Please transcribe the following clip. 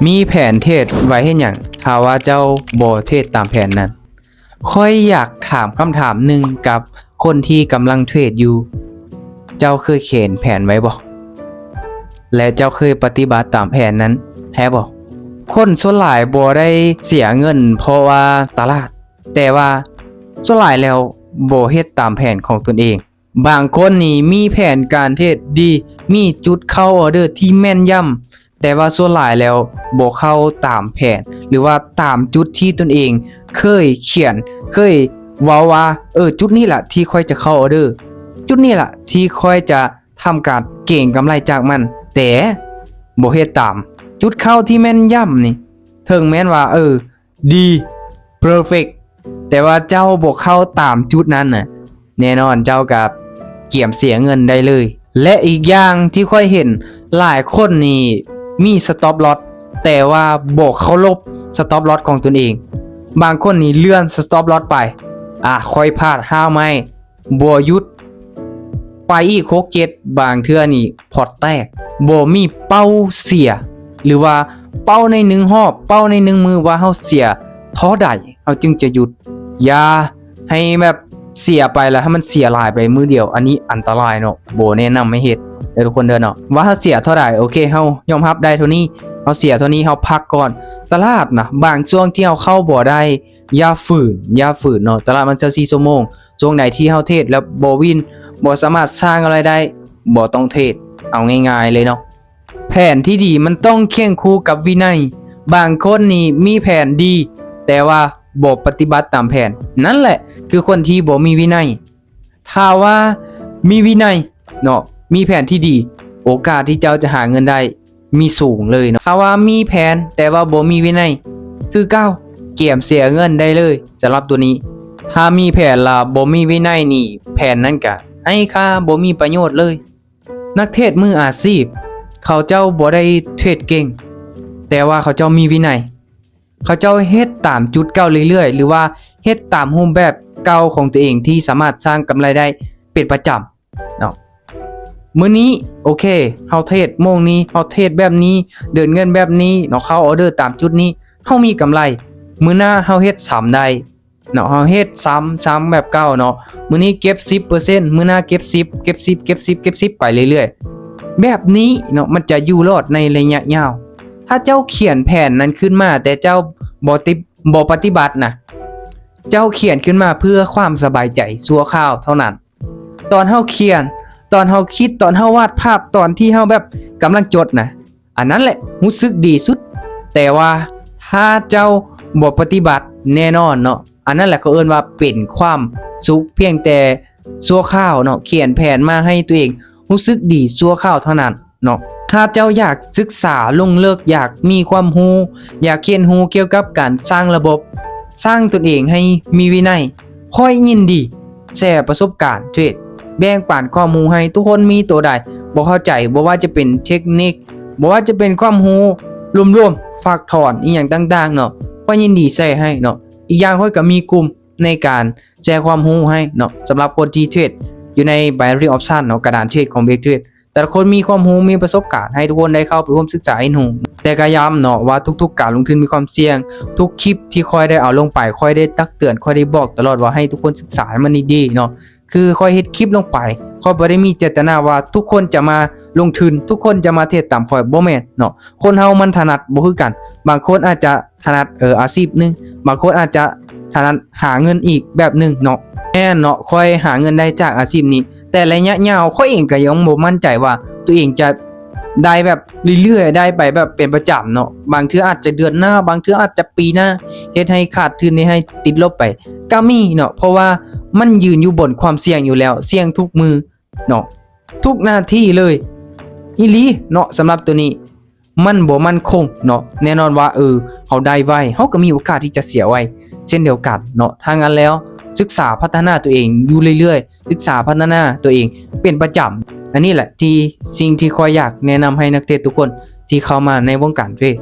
ມີແຜນເທຣດໄວ້ເຮັດຫຍັງ ຖ້າວ່າເຈົ້າບໍ່ເທຣດຕາມແຜນນັ້ນ? ຂ້ອຍຢາກຖາມຄຳຖາມໜຶ່ງກັບຄົນທີ່ກຳລັງເທຣດຢູ່. ເຈົ້າເຄີຍຂຽນແຜນໄວ້ບໍ່? ແລະ ເຈົ້າເຄີຍປະຕິບັດຕາມແຜນນັ້ນແທ້ບໍ່? ຄົນສ່ວນຫຼາຍບໍ່ໄດ້ເສຍເງິນເພາະວ່າຕະຫຼາດ, ແຕ່ວ່າສ່ວນຫຼາຍແລ້ວບໍ່ເຮັດຕາມແຜນຂອງຕົນເອງ. ບາງຄົນນີ້ມີແຜນການເທຣດດີ, ມີຈຸດເຂົ້າອອເດີທີ່ແມ່ນຢຳ, ແຕ່ວ່າສ່ວນຫຼາຍແລ້ວບໍ່ເຂົ້າຕາມແຜນ ຫຼືວ່າຕາມຈຸດທີ່ຕົນເອງເຄີຍຂຽນ, ເຄີຍເວົ້າວ່າ, ເອີ, ຈຸດນີ້ລະທີ່ຂ້ອຍຈະເຂົ້າອອເດີ, ຈຸດນີ້ລະທີ່ຂ້ອຍຈະທຳການເກັງກຳໄລຈາກມັນ, ແຕ່ບໍ່ເຮັດຕາມ. ຈຸດເຂົ້າທີ່ແມ່ນຢຳນີ້ ເຖິງແມ່ນວ່າ, ເອີ, ດີ, perfect, ແຕ່ວ່າເຈົ້າບໍ່ເຂົ້າຕາມຈຸດນັ້ນນະ, ແນ່ນອນເຈົ້າກໍກຽມເສຍເງິນໄດ້ເລີຍ. ແລະ ອີກຢ່າງທີ່ຂ້ອຍເຫັນ, ຫຼາຍຄົນນີ້ມີ stop loss ແຕ່ວ່າບໍ່ເຄົາລົບ stop loss ຂອງຕົນເອງ. ບາງຄົນນີ້ເລື່ອນ stop loss ໄປ, ອາ, ຂ້ອຍພາດຫ້າໄມ້ ບໍ່ຢຸດ, ໄປອີກຫົກເຈັດ, ບາງເທື່ອນີ້ພອດແຕກ, ບໍ່ມີເປົ້າເສຍ ຫຼືວ່າເປົ້າໃນໜຶ່ງຮອບ, ເປົ້າໃນໜຶ່ງມື້ວ່າເຮົາເສຍເທົ່າໃດ ເຮົາຈຶ່ງຈະຢຸດ. ຢ່າໃຫ້ແບບເສຍໄປແລ້ວໃຫ້ມັນເສຍຫຼາຍໄປມື້ດຽວ, ອັນນີ້ອັນຕະລາຍເນາະ, ບໍ່ແນະນຳໃຫ້ເຮັດເດີທຸກຄົນເດີເນາະ. ວ່າເຮົາເສຍເທົ່າໃດ, ໂອເຄ, ເຮົາຍອມຮັບໄດ້ເທົ່ານີ້, ເຮົາເສຍເທົ່ານີ້, ເຮົາພັກກ່ອນ. ຕະຫຼາດນະ, ບາງຊ່ວງທີ່ເຮົາເຂົ້າບໍ່ໄດ້, ຢ່າຝືນ, ຢ່າຝືນເນາະ. ຕະຫຼາດມັນຊາວສີ່ຊົ່ວໂມງ, ຊ່ວງໃດທີ່ເຮົາເທຣດແລ້ວບໍ່ວິນ, ບໍ່ສາມາດສ້າງກຳໄລໄດ້, ບໍ່ຕ້ອງເທຣດ, ເອົາງ່າຍໆເລີຍເນາະ. ແຜນທີ່ດີມັນຕ້ອງຄຽງຄູ່ກັບວິໄນ. ບາງຄົນນີ້ມີແຜນດີ, ແຕ່ວ່າບໍ່ປະຕິບັດຕາມແຜນ, ນັ້ນແຫຼະຄືຄົນທີ່ບໍ່ມີວິໄນ. ຖ້າວ່າມີວິໄນເນາະ, ມີແຜນທີ່ດີ, ໂອກາດທີ່ເຈົ້າຈະຫາເງິນໄດ້ມີສູງເລີຍເນາະ. ຖ້າວ່າມີແຜນແຕ່ວ່າບໍ່ມີວິໄນ, ຄືເກົ່າ, ກຽມເສຍເງິນໄດ້ເລີຍສຳລັບຕົວນີ້. ຖ້າມີແຜນລະບໍ່ມີວິໄນນີ້, ແຜນນັ້ນກະໄຮ້ຄ່າ, ບໍ່ມີປະໂຫຍດເລີຍ. ນັກເທຣດມືອາຊີບ ເຂົາເຈົ້າບໍ່ໄດ້ເທຣດເກັ່ງ, ແຕ່ວ່າເຂົາເຈົ້າມີວິໄນ. ເຂົາເຈົ້າເຮັດຕາມຈຸດເກົ່າເລື້ອຍໆ ຫຼືວ່າເຮັດຕາມຮູບແບບເກົ່າຂອງຕົວເອງທີ່ສາມາດສ້າງກຳໄລໄດ້ເປັນປະຈຳເນາະ. ມື້ນີ້ ໂອເຄ, ເຮົາເທຣດໂມງນີ້, ເຮົາເທຣດແບບນີ້, ເດີນເງິນແບບນີ້ເນາະ, ເຂົ້າອອເດີຕາມຈຸດນີ້, ເຮົາມີກຳໄລ. ມື້ໜ້າເຮົາເຮັດຊ້ຳໄດ້ເນາະ, ເຮົາເຮັດຊ້ຳ, ຊ້ຳແບບເກົ່າເນາະ. ມື້ນີ້ເກັບສິບເປີເຊັນ, ມື້ໜ້າເກັບສິບ, ເກັບສິບ, ເກັບສິບ, ເກັບສິບໄປເລື້ອຍໆ ແບບນີ້ເນາະ, ມັນຈະຢູ່ລອດໃນໄລຍະຍາວ. ຖ້າເຈົ້າຂຽນແຜນນັ້ນຂຶ້ນມາ ແຕ່ເຈົ້າບໍ່ຕິ ບໍ່ປະຕິບັດນະ, ເຈົ້າຂຽນຂຶ້ນມາເພື່ອຄວາມສະບາຍໃຈຊົ່ວຄາວເທົ່ານັ້ນ. ຕອນເຮົາຂຽນ, ຕອນເຮົາຄິດ, ຕອນເຮົາວາດພາບ, ຕອນທີ່ເຮົາແບບກຳລັງຈົດນະ, ອັນນັ້ນແຫຼະຮູ້ສຶກດີສຸດ. ແຕ່ວ່າຖ້າເຈົ້າບໍ່ປະຕິບັດ, ແນ່ນອນເນາະ, ອັນນັ້ນແຫຼະເຂົາເອີ້ນວ່າເປັນຄວາມສຸກພຽງແຕ່ຊົ່ວຄາວເນາະ. ຂຽນແຜນມາໃຫ້ຕົວເອງຮູ້ສຶກດີຊົ່ວຄາວເທົ່ານັ້ນເນາະ. ຖ້າເຈົ້າຢາກສຶກສາລົງເລິກ, ຢາກມີຄວາມຮູ້, ຢາກຮຽນຮູ້ກ່ຽວກັບການສ້າງລະບົບ, ສ້າງຕົນເອງໃຫ້ມີວິໄນ, ຂ້ອຍຍິນດີແຊປະສົບການເທຣດ, ແບ່ງປັນຄວາມຮູ້ໃຫ້ທຸກຄົນມີໂຕໃດບໍ່ເຂົ້າໃຈ, ບໍ່ວ່າຈະເປັນເທັກນິກ, ບໍ່ວ່າຈະເປັນຄວາມຮູ້ລວມໆ, ຝາກຖອນອີ່ຫຍັງຕ່າງໆເນາະ, ຂ້ອຍຍິນດີແຊໃຫ້ເນາະ. ອີກຢ່າງຂ້ອຍກໍມີກຸ່ມໃນການແຊຄວາມຮູ້ໃຫ້ເນາະ, ສຳລັບຄົນທີ່ເທຣດຢູ່ໃນ Binary Option ເນາະ, ກະດານເທຣດຂອງ Big Trade. ແຕ່ລະຄົນມີຄວາມຮູ້, ມີປະສົບການ, ໃຫ້ທຸກຄົນໄດ້ເຂົ້າໄປຮ່ວມສຶກສາຮຽນຮູ້. ແຕ່ກໍຢ້ຳເນາະວ່າທຸກໆການລົງທຶນມີຄວາມສ່ຽງ. ທຸກຄລິບທີ່ຂ້ອຍໄດ້ເອົາລົງໄປ, ຂ້ອຍໄດ້ຕັກເຕືອນ, ຂ້ອຍໄດ້ບອກຕະຫຼອດວ່າໃຫ້ທຸກຄົນສຶກສາໃຫ້ມັນດີໆເນາະ. ຄືຂ້ອຍເຮັດຄລິບລົງໄປ, ຂ້ອຍບໍ່ໄດ້ມີເຈດຕະນາວ່າທຸກຄົນຈະມາລົງທຶນ, ທຸກຄົນຈະມາເທຣດຕາມຂ້ອຍ, ບໍ່ແມ່ນເນາະ. ຄົນເຮົາມັນຖະໜັດບໍ່ຄືກັນ. ບາງຄົນອາດຈະ ຖະໜັດ, ເອີ, ອາຊີບໜຶ່ງ, ບາງຄົນອາດຈະຖະໜັດຫາເງິນອີກແບບໜຶ່ງເນາະ. ແມ່ນເນາະ, ຂ້ອຍຫາເງິນໄດ້ຈາກອາຊີບນີ້, ແຕ່ໄລຍະຍາວຂ້ອຍເອງກໍຍັງບໍ່ໝັ້ນໃຈວ່າຕົວເອງຈະໄດ້ແບບເລື້ອຍໆ, ໄດ້ໄປແບບເປັນປະຈຳເນາະ. ບາງເທື່ອອາດຈະເດືອນໜ້າ, ບາງເທື່ອອາດຈະປີໜ້າ, ເຮັດໃຫ້ຂາດທຶນ, ເຮັດໃຫ້ຕິດລົບໄປກໍມີເນາະ, ເພາະວ່າມັນຢືນຢູ່ບົນຄວາມສ່ຽງຢູ່ແລ້ວ, ສ່ຽງທຸກມື້ເນາະ, ທຸກນາທີເລີຍ ອີ່ຫຼີເນາະ. ສຳລັບຕົວນີ້ ມັນບໍ່ໝັ້ນຄົງເນາະ. ແນ່ນອນວ່າ, ເອີ, ເຮົາໄດ້ໄວ, ເຮົາກໍມີໂອກາດທີ່ຈະເສຍໄວເຊັ່ນດຽວກັນເນາະ. ຖ້າຊັ້ນແລ້ວ, ສຶກສາພັດທະນາຕົວເອງຢູ່ເລື້ອຍໆ, ສຶກສາພັດທະນາຕົວເອງເປັນປະຈຳ. ອັນນີ້ແຫຼະທີ່, ສິ່ງທີ່ຂ້ອຍຢາກແນະນຳໃຫ້ນັກເທຣດທຸກຄົນທີ່ເຂົ້າມາໃນວົງການເທຣດ.